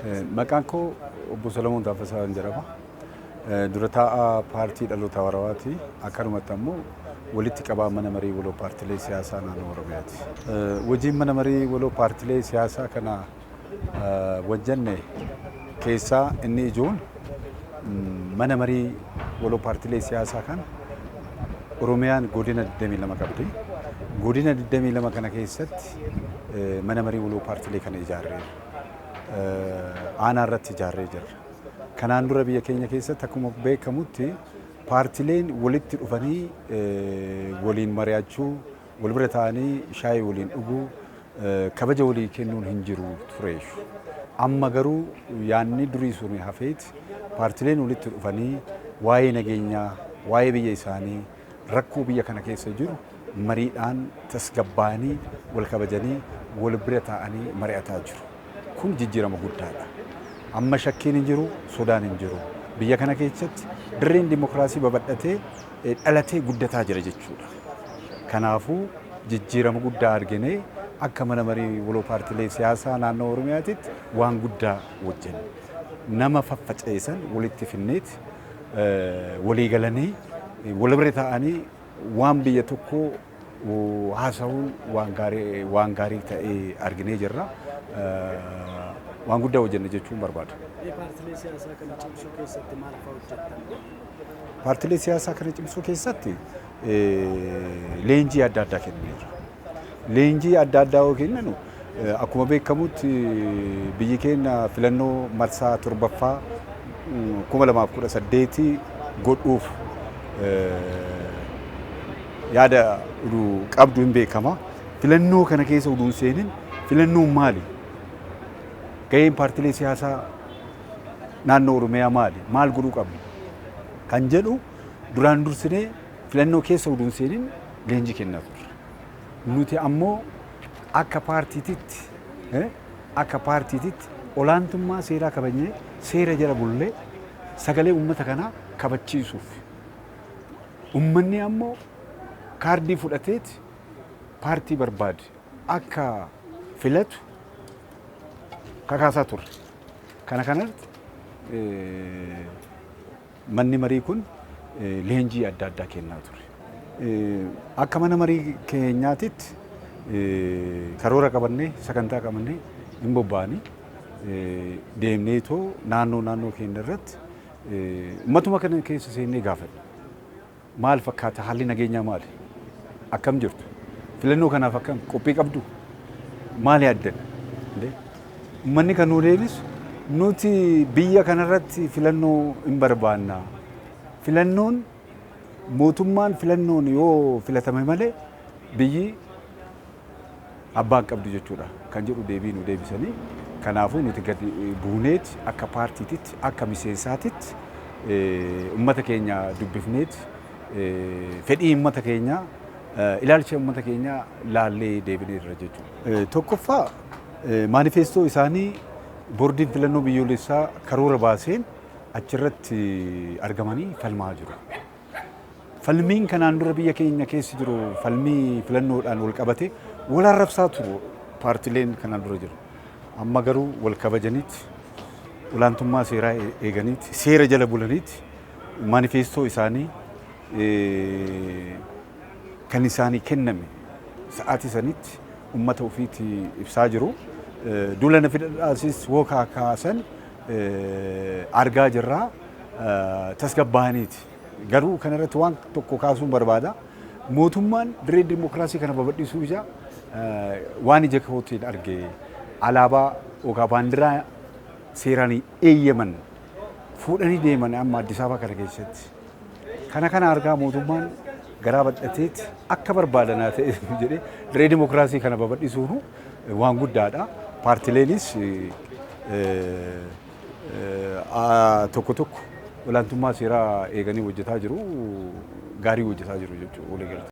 Maqaan koo obbo Solomoon Taaffasaa jedhama. Dura taa'aa paartii Dhaloota Harawaati. Akkanumatti ammoo walitti qabaa mana marii waloo paartiilee siyaasaa naannoo Oromiyaati. Hojiin mana marii waloo paartiilee siyaasaa kana hojjenne keessaa inni ijoon mana marii waloo paartiilee siyaasaa kana Oromiyaan godina 22 qabdi. Godina 22 kana keessatti mana marii waloo paartiilee kana ijaarreerra. Aanaa irratti ijaarree jirra. Kanaan dura biyya keenya keessatti akkuma beekamutti paartiileen walitti dhufanii waliin mari'achuu, wal bira ta'anii shaayii waliin dhuguu, kabaja walii kennuun hin jiru ture. Amma garuu yaadni durii sun hafeeti paartiileen walitti dhufanii waa'ee nageenyaa, waa'ee biyya isaanii, rakkoo biyya kana keessa jiru mariidhaan tasgabbaa'anii wal kabajanii wal bira ta'anii mari'ataa jiru. Kun jijjiirama guddaadha. Amma shakkiin hin jiru, sodaan hin jiru. Biyya kana keessatti dirreen dimokiraasii babal'atee dhalatee guddataa jira jechuudha. Kanaafuu jijjiirama guddaa arginee akka mana marii waloo paartiilee siyaasaa naannoo Oromiyaatitti waan guddaa hojjenne. Nama faffaca'e walitti finneeti walii galanii wal bira ta'anii waan biyya tokkoo haasa'uun waan gaarii ta'ee arginee jirra. Waan guddaa hojjenne jechuun barbaada. Paartiilee siyaasaa kana cimsuu keessatti maal fa'aa hojjettan? Paartiilee siyaasaa kana cimsuu keessatti leenjii adda addaa kennineerra. Leenjii adda addaa yoo kenninu akkuma beekamutti biyyi keenya filannoo marsaa torbaffaa 2018 godhuuf yaada qabdu hin beekama. Filannoo kana keessa utuu hin seenin filannoon maali? Gaheen paartiilee siyaasaa naannoo Oromiyaa maali? Maal godhuu qabna? Kan jedhu duraan dursinee filannoo keessa utuu hin seenin leenjii kennaa turre. Nuti ammoo akka paartiititti olaantummaa seeraa kabajnee, seera jala bullee, sagalee uummata kanaa kabachiisuuf, uummanni ammoo kaardii fudhateeti paartii barbaade akka filatu kakaasaa turre. Kana kanatti manni marii kun leenjii adda addaa kennaa ture. Akka mana marii keenyaatitti karoora qabannee, sagantaa qabannee hin bobba'anii deemneetoo naannoo naannoo keenya irratti uummatuma kana keessa seennee gaafanna. Maal fakkaata haalli nageenyaa, maali? Akkam jirtu? Filannoo kanaaf akkam qophii qabdu? Maali yaaddan? Uummanni kan nuu deebisu, nuti biyya kanarratti filannoo hin barbaanna. Filannoon mootummaan filannoon yoo filatame malee biyyi abbaan qabdu jechuudha kan jedhu deebii nu deebisanii. Kanaafuu nuti gadi buuneeti akka paartiititti, akka miseensaatitti uummata keenya dubbifneeti, fedhii uummata keenyaa, ilaalcha uummata keenyaa laallee deebineerra jechuudha. Tokkoffaa, maanifeestoo isaanii boordiin filannoo biyyoolessaa karoora baaseen achirratti argamanii falmaa jiru. Falmiin kanaan dura biyya keenya keessa jiru falmii filannoodhaan wal qabate wal arrabsaa turu paartileen kanaan dura jiru. Amma garuu wal kabajaniiti, olaantummaa seeraa eeganiiti, seera jala bulaniiti, maanifeestoo isaanii kan isaanii kenname sa'aatii sanitti uummata ofiitti ibsaa jiru. Duula na filadhaasis woo kaasan argaa jirraa, tasgabbaa'aniiti. Garuu kanarratti waan tokko kaasuun barbaada. Mootummaan dirree dimokiraasii kana babal'isuu isaa waan ija kootiin arge, alaabaa yookaan baandiraa seeraan eeyyaman fuudhanii deeman amma Addis Ababaa kana keessatti. Kana kana argaa mootummaan garaa bal'ateeti akka barbaadanaa ta'e jedhee dirree dimokiraasii kana babal'isuun waan guddaadha. Paartileenis tokko tokko olaantummaa seeraa eeganii hojjetaa jiru, gaarii hojjetaa jiru jechuudha waliigalatti.